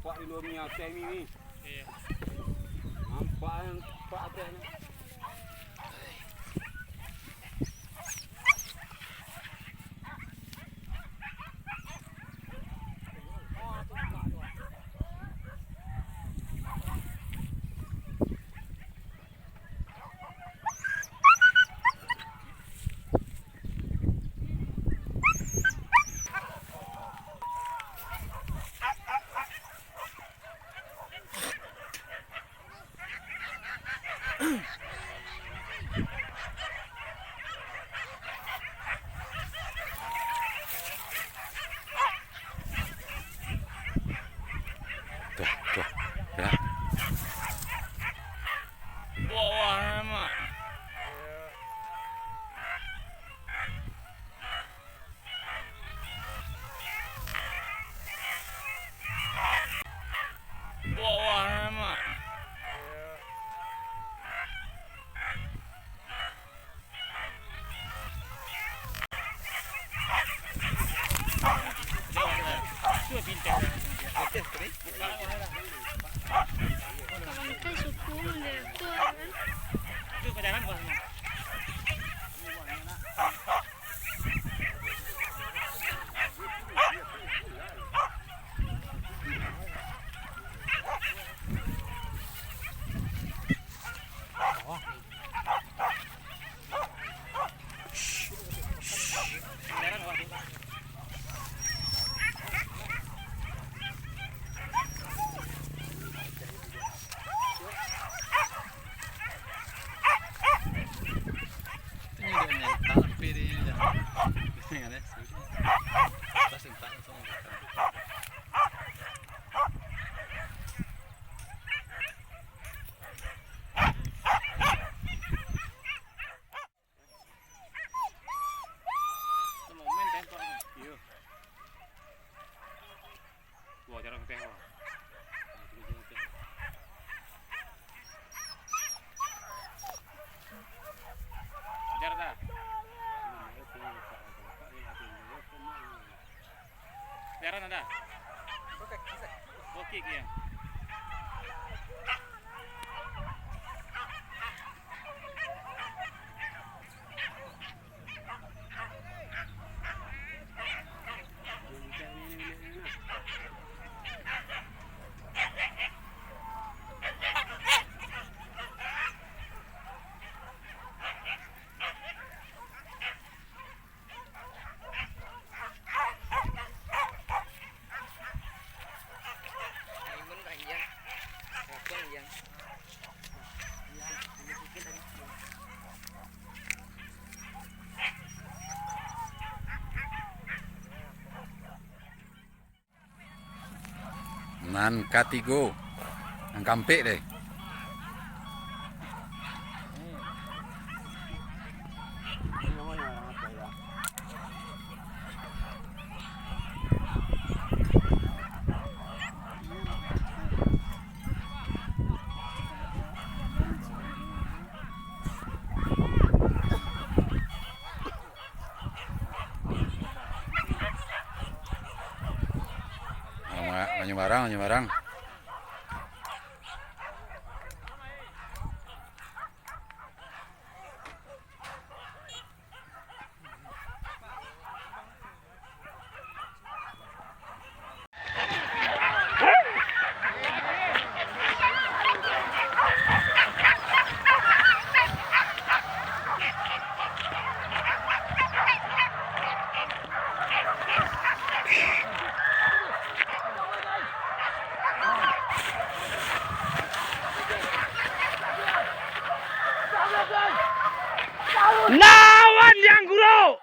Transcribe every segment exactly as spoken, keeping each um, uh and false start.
Di luar ni ateh ni, ni. Iya. Nampak yang nampak ateh ni. Tuh, tuh, ya. Bawah, Mak. Kawan kai suku mah dia tu, kan? Iyo. Wah, jarang teh, wah. Jarang dah. Jarang ada. Oke, kian. Nan katigo, nan kaampek deh. Manyumarang, manyumarang. Lawan Liang Guro!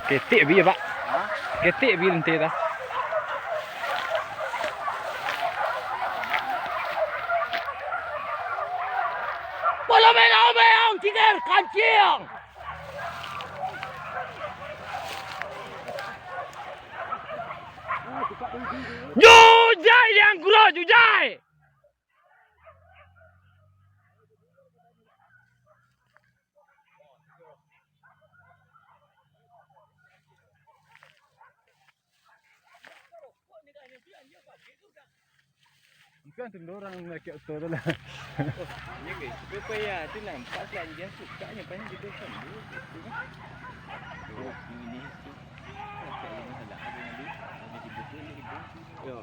Ketek bi, Pak. Hah? Ketek bi lente dah. Polo meong-meong, ciker kancing! Jujai, Liang Guro, jujai! Kan tu orang nak cak tu lah. Oh, iya ke? Supaya tu nampak lah dia sukanya, paling kita kan dulu gitu kan. Oh, ini tu. Macam ini salah. Ada yang di, ada di betul, di betul. Yo.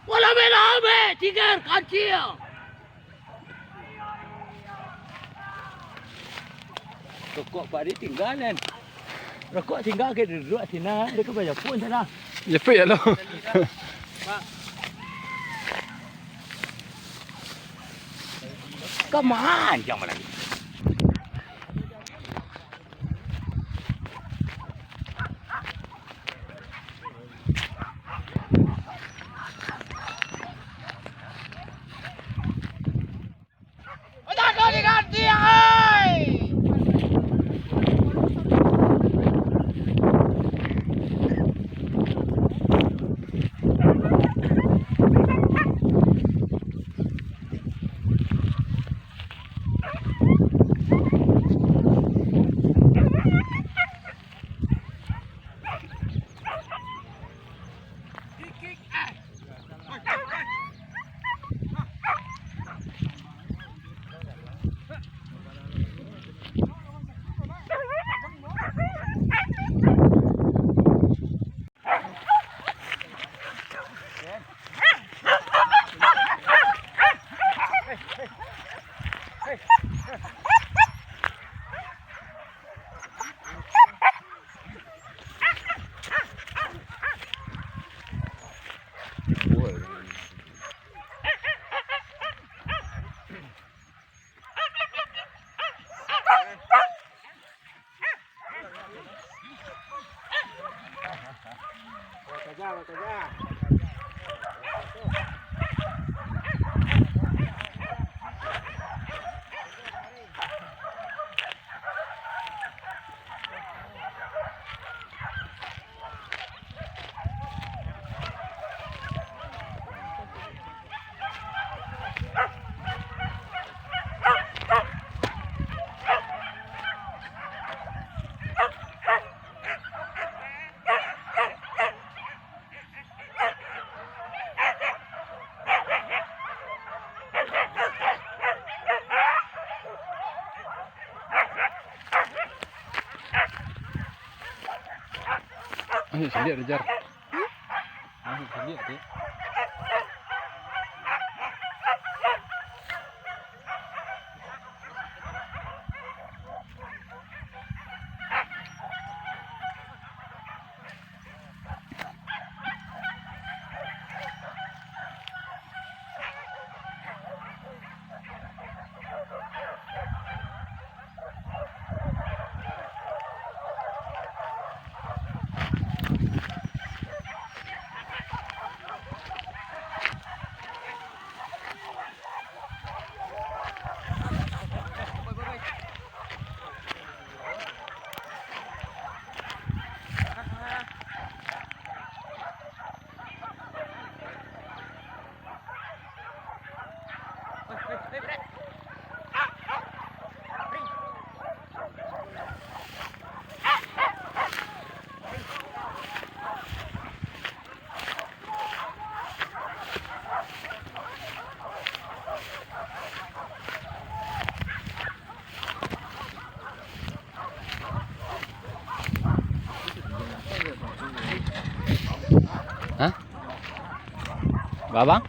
Wala bela be, tiga kancil. Rokok Pak Ri tinggal, kan? Rokok tinggal ke duduk sinan, dia ke banyak pun sana. Jepit ya lo. Kaman jangan lagi. Ayo, saliak, Jar. Ayo, saliak, Jar. Hah? Babang?